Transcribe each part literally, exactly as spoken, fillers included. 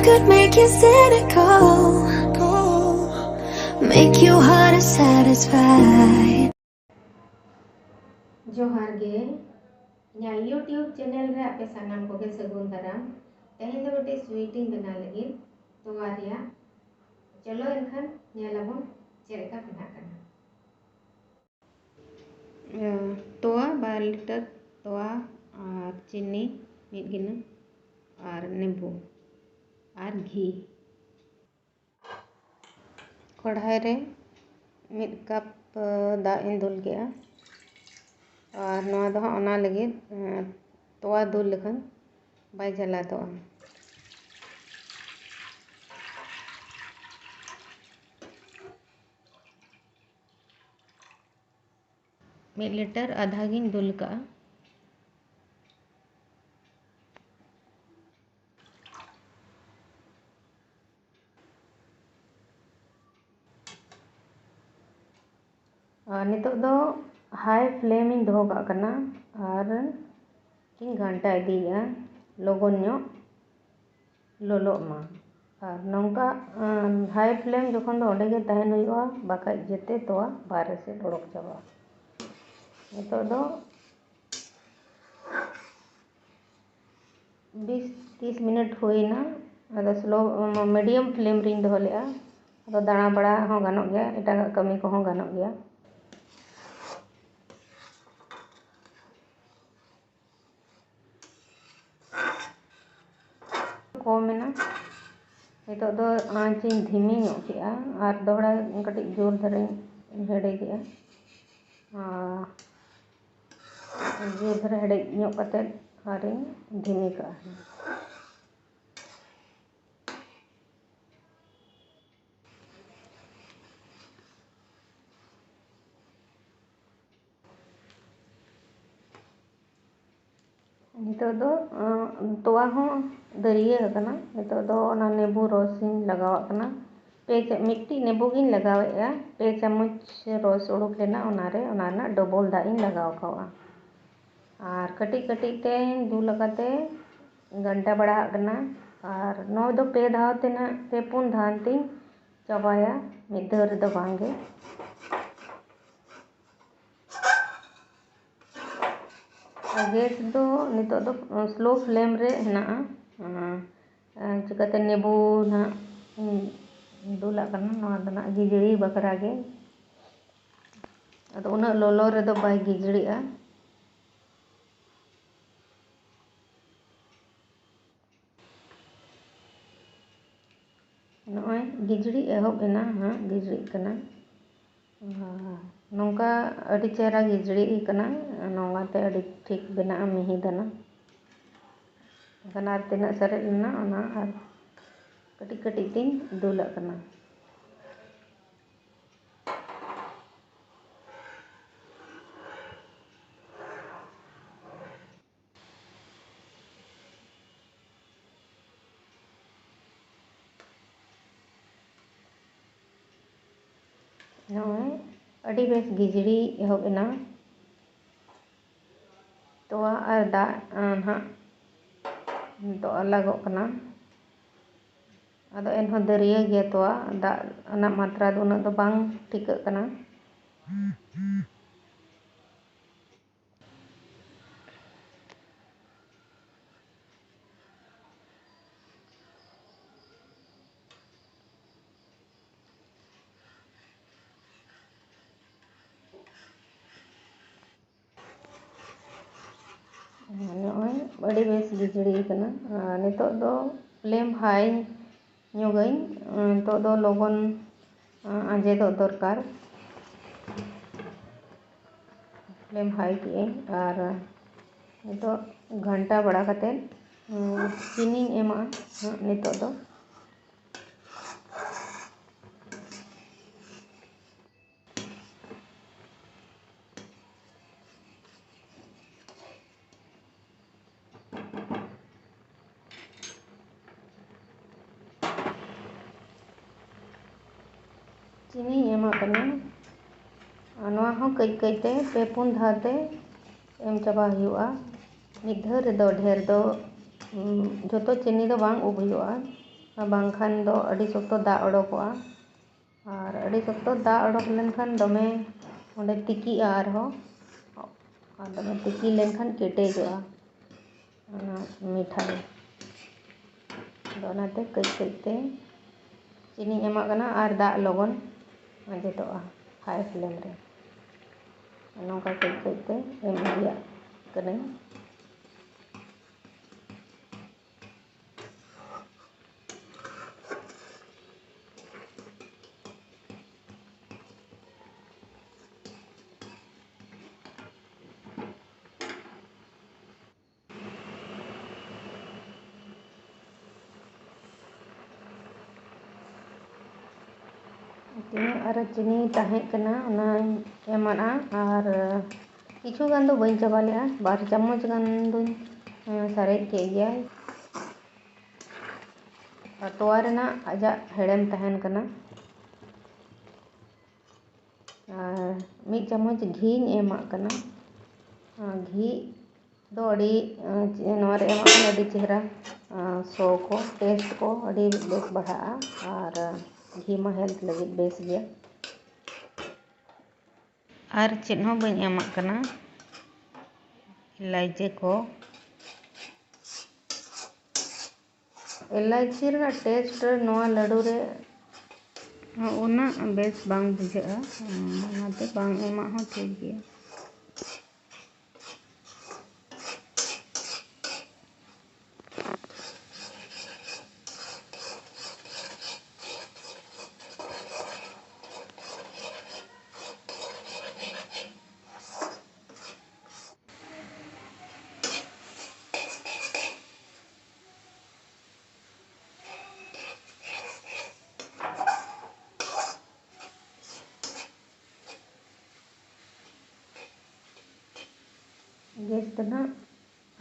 Could make you cynical, make your heart is satisfied. ᱡᱚᱦᱟᱨ ᱜᱮ, ᱤᱧᱟᱹᱜ YouTube ᱪᱮᱱᱮᱞ ᱨᱮ ᱟᱯᱮ ᱥᱟᱱᱟᱢ ᱠᱚᱜᱮ ᱥᱟᱹᱜᱩᱱ ᱫᱟᱨᱟᱢ᱾ ᱛᱮᱦᱮᱧ ᱫᱚ ᱢᱤᱫᱴᱤᱡ ᱥᱩᱭᱤᱴ ᱤᱧ ᱵᱮᱱᱟᱣ ᱞᱟᱹᱜᱤᱫ, ᱛᱚᱣᱟ ᱨᱮᱭᱟᱜ᱾ ᱪᱚᱞᱚ ᱮᱱᱠᱷᱟᱱ ᱧᱮᱞ ᱟᱵᱚᱱ ᱪᱮᱫ ᱞᱮᱠᱟ ᱵᱮᱱᱟᱜ ᱠᱟᱱᱟ᱾ ᱛᱚᱣᱟ ᱵᱟᱨ ᱞᱤᱴᱟᱨ, ᱛᱚᱣᱟ ᱟᱨ ᱪᱤᱱᱤ ᱢᱤᱫ ᱜᱤᱱᱟᱹ ᱟᱨ ᱱᱮᱵᱩ ᱟᱨ ᱜᱷᱤ᱾ ᱠᱚᱲᱦᱟᱭ ᱨᱮ ᱢᱤᱫ ᱠᱟᱯ ᱫᱟᱜ ᱤᱧ ᱫᱩᱞ ᱠᱮᱜᱼᱟ᱾ ᱟᱨ ᱱᱚᱣᱟ ᱫᱚ ᱦᱟᱸᱜ ᱚᱱᱟ ᱞᱟᱹᱜᱤᱫ, ᱛᱚᱣᱟ ᱫᱩᱞ ᱞᱮᱠᱷᱟᱱ ᱵᱟᱭ ᱡᱟᱞᱟᱫᱚᱜᱼᱟ᱾ ᱢᱤᱫ ᱞᱤᱴᱟᱨ ᱟᱫᱷᱟ ᱜᱤᱧ ᱫᱩᱞ ᱠᱟᱜᱼᱟ᱾ ᱟᱨ ᱱᱤᱛᱚᱜ ᱫᱚ ᱦᱟᱭ ᱯᱷᱞᱮᱢ ᱤᱧ ᱫᱚᱦᱚ ᱠᱟᱜ ᱠᱟᱱᱟ ᱟᱨ ᱤᱧ ᱜᱷᱟᱱᱴᱟ ᱤᱫᱤᱭᱮᱫᱼᱟ, ᱞᱚᱜᱚᱱ ᱧᱚᱜ ᱞᱚᱞᱚᱜ ᱢᱟ᱾ ᱟᱨ ᱱᱚᱝᱠᱟ ᱦᱟᱭ ᱯᱷᱞᱮᱢ ᱡᱚᱠᱷᱚᱱ ᱫᱚ ᱚᱸᱰᱮ ᱜᱮ ᱛᱟᱦᱮᱱ ᱦᱩᱭᱩᱜᱼᱟ, ᱵᱟᱠᱷᱟᱡ ᱡᱮᱛᱮ ᱛᱚᱣᱟ ᱵᱟᱦᱨᱮ ᱥᱮᱫ ᱚᱰᱚᱠ ᱪᱟᱵᱟᱜᱼᱟ᱾ ᱱᱤᱛᱚᱜ ᱫᱚ ᱵᱤᱥ ᱛᱤᱥ ᱢᱤᱱᱤᱴ ᱦᱩᱭᱱᱟ᱾ ᱟᱫᱚ ᱥᱞᱳ, ᱢᱤᱰᱤᱭᱟᱢ ᱯᱷᱞᱮᱢ ᱨᱤᱧ ᱫᱚᱦᱚ ᱞᱮᱫᱼᱟ᱾ ᱟᱫᱚ ᱫᱟᱬᱟ ᱵᱟᱲᱟ ᱦᱚᱸ ᱜᱟᱱᱚᱜ ᱜᱮᱭᱟ, ᱮᱴᱟᱜᱟᱜ ᱠᱟᱹᱢᱤ ᱠᱚᱦᱚᱸ ᱜᱟᱱᱚᱜ ᱜᱮᱭᱟ᱾ ᱠᱚᱢ ᱮᱱᱟ᱾ ᱱᱤᱛᱚᱜ ᱫᱚ ᱟᱸᱪ ᱤᱧ ᱫᱷᱤᱢᱤ ᱧᱚᱜ ᱠᱮᱜᱼᱟ ᱟᱨ ᱫᱚᱦᱲᱟ ᱠᱟᱹᱴᱤᱡ ᱡᱳᱨ ᱫᱷᱟᱨᱟᱧ ᱦᱮᱰᱮᱡᱮᱜᱼᱟ᱾ ᱟᱨ ᱡᱳᱨ ᱫᱷᱟᱨᱟ ᱦᱮᱰᱮᱡ ᱧᱚᱜ ᱠᱟᱛᱮᱫ ᱟᱨᱤᱧ ᱫᱷᱤᱢᱤ ᱠᱟᱜᱼᱟ᱾ ᱱᱤᱛᱚᱜ ᱫᱚ, ᱟᱸ, ᱛᱚᱣᱟ ᱦᱚᱸ ᱫᱟᱹᱨᱭᱟᱹ ᱟᱠᱟᱱᱟ᱾ ᱱᱤᱛᱚᱜ ᱫᱚ ᱚᱱᱟ ᱱᱮᱵᱩ ᱨᱚᱥ ᱤᱧ ᱞᱟᱜᱟᱣᱟᱜ ᱠᱟᱱᱟ᱾ ᱯᱮ ᱪᱟ-, ᱢᱤᱫᱴᱤᱡ ᱱᱮᱵᱩ ᱜᱤᱧ ᱞᱟᱜᱟᱣᱮᱫᱼᱟ᱾ ᱯᱮ ᱪᱟᱢᱚᱪ ᱨᱚᱥ ᱩᱰᱩᱠ ᱞᱮᱱᱟ ᱚᱱᱟᱨᱮ, ᱚᱱᱟ ᱨᱮᱱᱟᱜ ᱰᱚᱵᱚᱞ ᱫᱟᱜ ᱤᱧ ᱞᱟᱜᱟᱣ ᱠᱟᱣᱟ᱾ ᱟᱨ ᱠᱟᱹᱴᱤᱡ ᱠᱟᱹᱴᱤᱡ ᱛᱮᱧ ᱫᱩᱞ ᱟᱠᱟᱫ ᱛᱮ ᱜᱷᱟᱱᱴᱟ ᱵᱟᱲᱟ ᱟᱜ ᱠᱟᱱᱟ᱾ ᱟᱨ ᱱᱚᱣᱟ ᱫᱚ ᱯᱮ ᱫᱷᱟᱣ ᱛᱮ ᱱᱟᱦᱟᱜ, ᱯᱮ ᱯᱩᱱ ᱫᱷᱟᱣ ᱛᱤᱧ ᱪᱟᱵᱟᱭᱟ, ᱢᱤᱫ ᱫᱷᱟᱣ ᱨᱮᱫᱚ ᱵᱟᱝ ᱜᱮ᱾ ᱟᱨ gas ᱫᱚ ᱱᱤᱛᱚᱜ ᱫᱚ slow flame ᱨᱮ ᱦᱮᱱᱟᱜᱼᱟ᱾ ᱟᱨ ᱪᱤᱠᱟᱹᱛᱮ ᱱᱮᱵᱩ ᱱᱟᱦᱟᱜ ᱤᱧ ᱫᱩᱞᱟᱜ ᱠᱟᱱᱟ, ᱱᱚᱣᱟ ᱫᱚ ᱱᱟᱦᱟᱜ ᱜᱤᱡᱽᱲᱤ ᱵᱟᱠᱷᱨᱟ ᱜᱮ᱾ ᱟᱫᱚ ᱩᱱᱟᱹᱜ ᱞᱚᱞᱚ ᱨᱮᱫᱚ ᱵᱟᱭ ᱜᱤᱡᱽᱲᱤᱜᱼᱟ᱾ ᱱᱚᱜᱼᱚᱭ ᱜᱤᱡᱽᱲᱤ ᱮᱦᱚᱵ ᱮᱱᱟ ᱦᱟᱸᱜ, ᱜᱤᱡᱽᱲᱤᱜ ᱠᱟᱱᱟ᱾ ᱟᱨ ᱱᱚᱝᱠᱟ ᱟᱹᱰᱤ ᱪᱮᱦᱨᱟ ᱜᱤᱡᱽᱲᱤᱜ ᱠᱟᱱᱟ, ᱱᱚᱣᱟᱛᱮ ᱟᱹᱰᱤ ᱴᱷᱤᱠ ᱵᱮᱱᱟᱜᱼᱟ, ᱢᱤᱦᱤ ᱫᱟᱱᱟ᱾ ᱮᱱᱠᱷᱟᱱ ᱟᱨ ᱛᱤᱱᱟᱹᱜ ᱥᱟᱨᱮᱡ ᱞᱮᱱᱟ, ᱚᱱᱟ ᱟᱨ ᱠᱟᱹᱴᱤᱡ ᱠᱟᱹᱴᱤᱡ ᱛᱤᱧ ᱫᱩᱞᱟᱜ ᱠᱟᱱᱟ᱾ ᱱᱚᱜᱼᱚᱭ ᱟᱹᱰᱤ ᱵᱮᱥ ᱜᱤᱡᱽᱲᱤ ᱮᱦᱚᱵ ᱮᱱᱟ᱾ ᱛᱚᱣᱟ ᱟᱨ ᱫᱟᱜ, ᱟᱸ, ᱱᱟᱦᱟᱜ ᱱᱤᱛᱚᱜ ᱟᱞᱟᱜᱚᱜ ᱠᱟᱱᱟ᱾ ᱟᱫᱚ ᱮᱱᱦᱚᱸ ᱫᱟᱹᱨᱭᱟᱹ ᱜᱮᱭᱟ ᱛᱚᱣᱟ, ᱫᱟᱜ ᱨᱮᱱᱟᱜ ᱢᱟᱛᱨᱟ ᱫᱚ ᱩᱱᱟᱹᱜ ᱫᱚ ᱵᱟᱝ ᱴᱷᱤᱠᱟᱹᱜ ᱠᱟᱱᱟ᱾ ᱱᱚᱜᱼᱚᱭ ᱟᱹᱰᱤ ᱵᱮᱥ ᱜᱮ ᱡᱤᱲᱤ ᱠᱟᱱᱟ᱾ ᱟᱨ ᱱᱤᱛᱚᱜ ᱫᱚ flame high ᱧᱚᱜᱟᱹᱧ᱾ ᱱᱤᱛᱚᱜ ᱫᱚ ᱞᱚᱜᱚᱱ ᱟᱸᱡᱮᱫᱚᱜ ᱫᱚᱨᱠᱟᱨ᱾ Flame high ᱠᱮᱜᱼᱟᱹᱧ ᱟᱨ ᱱᱤᱛᱚᱜ ᱜᱷᱟᱱᱴᱟ ᱵᱟᱲᱟ ᱠᱟᱛᱮᱫ, ᱪᱤᱱᱤᱧ ᱮᱢᱟᱜᱼᱟ ᱱᱤᱛᱚᱜ ᱫᱚ᱾ ᱪᱤᱱᱤᱧ ᱮᱢᱟᱜ ᱠᱟᱱᱟ᱾ ᱟᱨ ᱱᱚᱣᱟ ᱦᱚᱸ ᱠᱟᱹᱡ ᱠᱟᱹᱡ ᱛᱮ ᱯᱮ ᱯᱩᱱ ᱫᱷᱟᱣ ᱛᱮ ᱮᱢ ᱪᱟᱵᱟ ᱦᱩᱭᱩᱜᱼᱟ᱾ ᱢᱤᱫ ᱫᱷᱟᱣ ᱨᱮᱫᱚ ᱰᱷᱮᱨ ᱫᱚ ᱡᱷᱚᱛᱚ ᱪᱤᱱᱤ ᱫᱚ ᱵᱟᱝ ᱩᱵ ᱦᱩᱭᱩᱜᱼᱟ, ᱵᱟᱝᱠᱷᱟᱱ ᱫᱚ ᱟᱹᱰᱤ ᱥᱚᱠᱛᱚ ᱫᱟᱜ ᱚᱰᱳᱠᱚᱜᱼᱟ᱾ ᱟᱨ ᱟᱹᱰᱤ ᱥᱚᱠᱛᱚ ᱫᱟᱜ ᱚᱰᱳᱠ ᱞᱮᱱᱠᱷᱟᱱ ᱫᱚᱢᱮ ᱚᱸᱰᱮ ᱛᱤᱠᱤᱜᱼᱟ ᱟᱨᱦᱚᱸ᱾ ᱟᱨ ᱫᱚᱢᱮ ᱛᱤᱠᱤ ᱞᱮᱱᱠᱷᱟᱱ ᱠᱮᱴᱮᱡᱚᱜᱼᱟ ᱚᱱᱟ ᱢᱤᱴᱷᱟ ᱫᱚ᱾ ᱟᱫᱚ ᱚᱱᱟᱛᱮ ᱠᱟᱹᱡ ᱠᱟᱹᱡ ᱛᱮ ᱪᱤᱱᱤᱧ ᱮᱢᱟᱜ ᱠᱟᱱᱟ ᱟᱨ ᱫᱟᱜ ᱞᱚᱜᱚᱱ ᱟᱸᱡᱮᱫᱚᱜᱼᱟ high flame ᱨᱮ᱾ ᱱᱚᱝᱠᱟ ᱠᱟᱹᱡ ᱠᱟᱹᱡ ᱛᱮ ᱮᱢ ᱤᱫᱤᱭᱟᱜ ᱠᱟᱹᱱᱟᱹᱧ᱾ ᱛᱤᱱᱟᱹᱜ ᱟᱨ ᱪᱤᱱᱤ ᱛᱟᱦᱮᱸ ᱠᱟᱱᱟ, ᱚᱱᱟᱧ ᱮᱢᱟᱫᱼᱟ᱾ ᱟᱨ ᱠᱤᱪᱷᱩ ᱜᱟᱱ ᱫᱚ ᱵᱟᱹᱧ ᱪᱟᱵᱟ ᱞᱮᱫᱼᱟ, ᱵᱟᱨ ᱪᱟᱢᱚᱪ ᱜᱟᱱ ᱫᱚᱧ, ᱮᱸ, ᱥᱟᱨᱮᱡ ᱠᱮᱫ ᱜᱮᱭᱟ᱾ ᱟᱨ ᱛᱚᱣᱟ ᱨᱮᱱᱟᱜ ᱟᱡᱟᱜ ᱦᱮᱲᱮᱢ ᱛᱟᱦᱮᱱ ᱠᱟᱱᱟ᱾ ᱟᱨ ᱢᱤᱫ ᱪᱟᱢᱚᱪ ᱜᱷᱤᱧ ᱮᱢᱟᱜ ᱠᱟᱱᱟ᱾ ᱟᱨ ᱜᱷᱤ ᱫᱚ ᱟᱹᱰᱤ, ᱟᱸ, ᱪᱮ-, ᱱᱚᱣᱟ ᱨᱮ ᱮᱢᱟᱜ ᱠᱷᱟᱱ ᱟᱹᱰᱤ ᱪᱮᱦᱨᱟ, ᱟᱸ, ᱥᱚ ᱠᱚ, ᱴᱮᱥᱴ ᱠᱚ ᱟᱹᱰᱤ ᱵᱮᱥ ᱵᱟᱲᱦᱟᱜᱼᱟ᱾ ᱟᱨ, ᱟᱸ, ᱜᱷᱤ ᱢᱟ ᱦᱮᱞᱛᱷ ᱞᱟᱹᱜᱤᱫ ᱵᱮᱥ ᱜᱮᱭᱟ᱾ ᱟᱨ ᱪᱮᱫ ᱦᱚᱸ ᱵᱟᱹᱧ ᱮᱢᱟᱜ ᱠᱟᱱᱟ, ᱮᱞᱟᱭᱪᱤ ᱠᱚ᱾ ᱮᱞᱟᱭᱪᱤ ᱨᱮᱱᱟᱜ ᱴᱮᱥᱴ ᱱᱚᱣᱟ ᱞᱟᱹᱰᱩ ᱨᱮ ᱩᱱᱟᱹᱜ ᱵᱮᱥ ᱵᱟᱝ ᱵᱩᱡᱷᱟᱹᱜᱼᱟ, ᱚᱱᱟᱛᱮ ᱵᱟᱝ ᱮᱢᱟᱜ ᱦᱚᱸ ᱴᱷᱤᱠ ᱜᱮᱭᱟ᱾ ᱜᱮᱥ ᱫᱚ ᱱᱟᱦᱟᱜ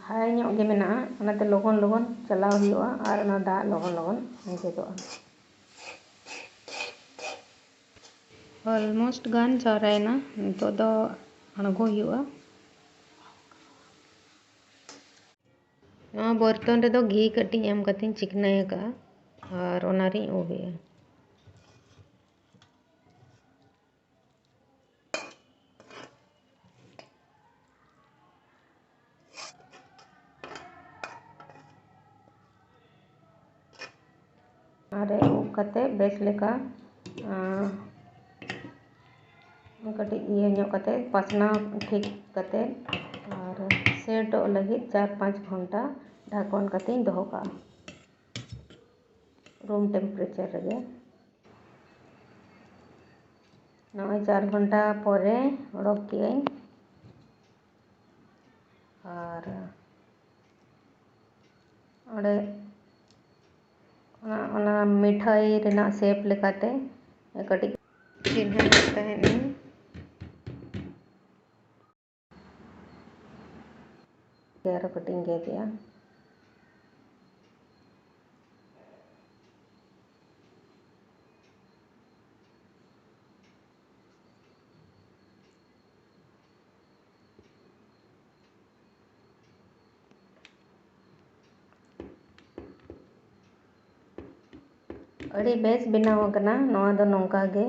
ᱦᱟᱭ ᱧᱚᱜ ᱜᱮ ᱢᱮᱱᱟᱜᱼᱟ, ᱚᱱᱟᱛᱮ ᱞᱚᱜᱚᱱ ᱞᱚᱜᱚᱱ ᱪᱟᱞᱟᱣ ᱦᱩᱭᱩᱜᱼᱟ ᱟᱨ ᱚᱱᱟ ᱫᱟᱜ ᱞᱚᱜᱚᱱ ᱞᱚᱜᱚᱱ ᱟᱸᱡᱮᱫᱚᱜᱼᱟ᱾ ᱚᱞᱢᱳᱥᱴ ᱜᱟᱱ ᱡᱟᱣᱨᱟᱭᱮᱱᱟ, ᱱᱤᱛᱚᱜ ᱫᱚ ᱟᱬᱜᱚ ᱦᱩᱭᱩᱜᱼᱟ᱾ ᱱᱚᱣᱟ ᱵᱚᱨᱛᱚᱱ ᱨᱮᱫᱚ ᱜᱷᱤ ᱠᱟᱹᱴᱤᱡ ᱮᱢ ᱠᱟᱛᱮᱧ ᱪᱤᱠᱱᱟᱹ ᱟᱠᱟᱫᱼᱟ ᱟᱨ ᱚᱱᱟ ᱨᱤᱧ ᱩᱵ ᱮᱜᱼᱟ᱾ ᱟᱨ ᱩᱵ ᱠᱟᱛᱮ ᱵᱮᱥ ᱞᱮᱠᱟ, ᱟᱸ, ᱠᱟᱹᱴᱤᱡ ᱤᱭᱟᱹ ᱧᱚᱜ ᱠᱟᱛᱮ, ᱯᱟᱥᱱᱟᱣ ᱴᱷᱤᱠ ᱠᱟᱛᱮ, ᱟᱨ ᱥᱮᱴᱚᱜ ᱞᱟᱹᱜᱤᱫ ᱪᱟᱨ ᱯᱟᱸᱪ ᱜᱷᱚᱱᱴᱟ ᱰᱷᱟᱠᱚᱱ ᱠᱟᱛᱮᱧ ᱫᱚᱦᱚ ᱠᱟᱜᱼᱟ ᱨᱩᱢ ᱴᱮᱢᱯᱟᱨᱮᱪᱟᱨ ᱨᱮᱜᱮ᱾ ᱱᱚᱜᱼᱚᱭ ᱪᱟᱨ ᱜᱷᱚᱱᱴᱟ ᱯᱚᱨᱮ ᱚᱰᱚᱠ ᱠᱮᱜᱼᱟᱹᱧ᱾ ᱟᱨ ᱚᱸᱰᱮ ᱚᱱᱟ, ᱚᱱᱟ ᱢᱤᱴᱷᱟᱭ ᱨᱮᱱᱟᱜ ᱥᱮᱯ ᱞᱮᱠᱟᱛᱮ ᱠᱟᱹᱴᱤᱡ ᱪᱤᱱᱦᱟᱹ ᱛᱟᱦᱮᱱᱟᱹᱧ᱾ ᱟᱨᱚ ᱠᱟᱹᱴᱤᱡ ᱤᱧ ᱜᱮᱫᱮᱜᱼᱟ᱾ ᱟᱹᱰᱤ ᱵᱮᱥ ᱵᱮᱱᱟᱣ ᱟᱠᱟᱱᱟ ᱱᱚᱣᱟ ᱫᱚ ᱱᱚᱝᱠᱟ ᱜᱮ,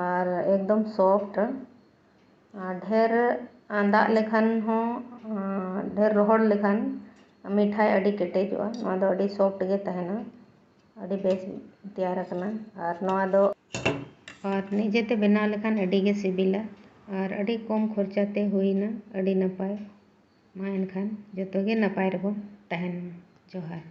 ᱟᱨ ᱮᱠᱫᱚᱢ soft᱾ ᱟᱨ ᱰᱷᱮᱨ ᱫᱟᱜ ᱞᱮᱠᱷᱟᱱ ᱦᱚᱸ, ᱰᱷᱮᱨ ᱨᱚᱦᱚᱲ ᱞᱮᱠᱷᱟᱱ ᱢᱤᱴᱷᱟᱭ ᱟᱹᱰᱤ ᱠᱮᱴᱮᱡᱚᱜᱼᱟ᱾ ᱱᱚᱣᱟ ᱫᱚ ᱟᱹᱰᱤ soft ᱜᱮ ᱛᱟᱦᱮᱱᱟ, ᱟᱹᱰᱤ ᱵᱮᱥ ᱛᱮᱭᱟᱨ ᱟᱠᱟᱱᱟ᱾ ᱟᱨ ᱱᱚᱣᱟ ᱫᱚ, ᱟᱨ ᱱᱤᱡᱮᱛᱮ ᱵᱮᱱᱟᱣ ᱞᱮᱠᱷᱟᱱ ᱟᱹᱰᱤ ᱜᱮ ᱥᱤᱵᱤᱞᱟ ᱟᱨ ᱟᱹᱰᱤ ᱠᱚᱢ ᱠᱷᱚᱨᱪᱟ ᱛᱮ ᱦᱩᱭᱱᱟ, ᱟᱹᱰᱤ ᱱᱟᱯᱟᱭ᱾ ᱢᱟ ᱮᱱᱠᱷᱟᱱ ᱡᱚᱛᱚ ᱜᱮ ᱱᱟᱯᱟᱭ ᱨᱮᱵᱚᱱ ᱛᱟᱦᱮᱱ ᱢᱟ᱾ ᱡᱚᱦᱟᱨ᱾